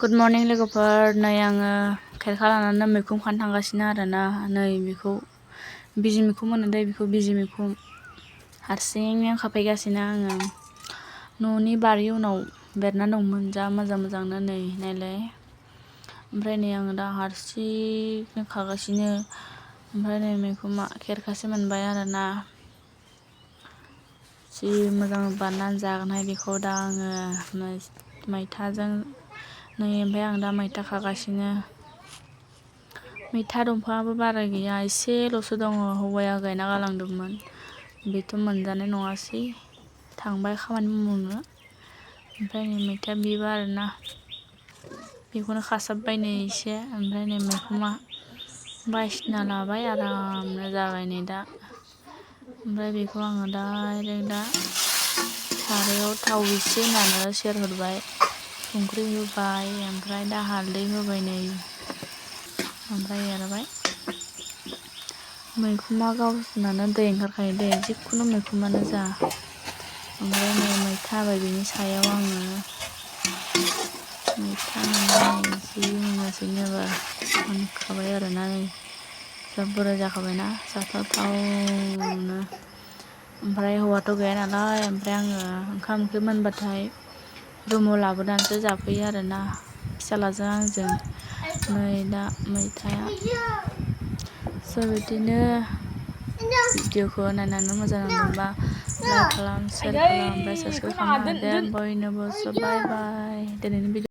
Good morning लोगोफोर, नै आङो खेरखा लानानै मैखुन खानो थांगासिनो आरोना। नै बेखौ बिजि मैखुन होनो दै, बेखौ बिजि मैखुन हारसिङैनो खाफैगासिनो आङो। न'नि बारि उनाव बेरना दंमोन जा मोजांनो नै नायलाय। ओमफ्राय नै आङो दा हारसिंनो खागासिनो। ओमफ्राय नै मैखुना खेरखासे मोनबाय आरोना। जि मोजां बानायनानै जागोनहाय बेखौ दा आङो मैथाजों। नै ओमफ्राय आं दा मैथा खागासिनो। मैथा दंफाङाबो बारा गैया, एसेल'सो दङ। हौवाया गायना गालांदोंमोन, बेथ' मोनजानाय नङासै, थांबाय खामानि मावनो। ओमफ्राय नै मैथा बिबार आरोना, बेखौनो खासाबबाय नै एसे। ओमफ्राय नै मैखुना बायसिना लाबाय, आरामनो जाबाय नै दा। ओमफ्राय बेखौ आङो डाइरेक्ट दा सारायाव थाव एसे होनानै सेरहरबाय, संख्रि होबाय, ओमफ्राय दा हालदै होबाय नै, ओमफ्राय एरबाय। मैखुना गावसोनानो दै ओंखारखायो दै, जिखुनु मैखुनानो जा। ओमफ्राय नै मैथा होबाय बेनि सायाव आङो। मैथा होनानै जि मोननोसैनो एबार मोनखाबाय आरोना। नै जा बुरजा जाखाबायना जाथावथावनो। ओमफ्राय हौवाथ' गैया नालाय, ओमफ्राय आङो ओंखाम ओंख्रि मोनबाथाय रुमाव लाबोनानैसो जाफैयो आरोना, फिसाज्लाजों आंजों। नै दा मैथाया बिदिनो भिडिअखौ नायनानै मोजां नांदोंबा लाइक खालाम, शेयार खालाम, ओमफ्राय साबसक्राइब खालामना होदो बयनोबो। बाय बाय। दिनैनि भिडिअ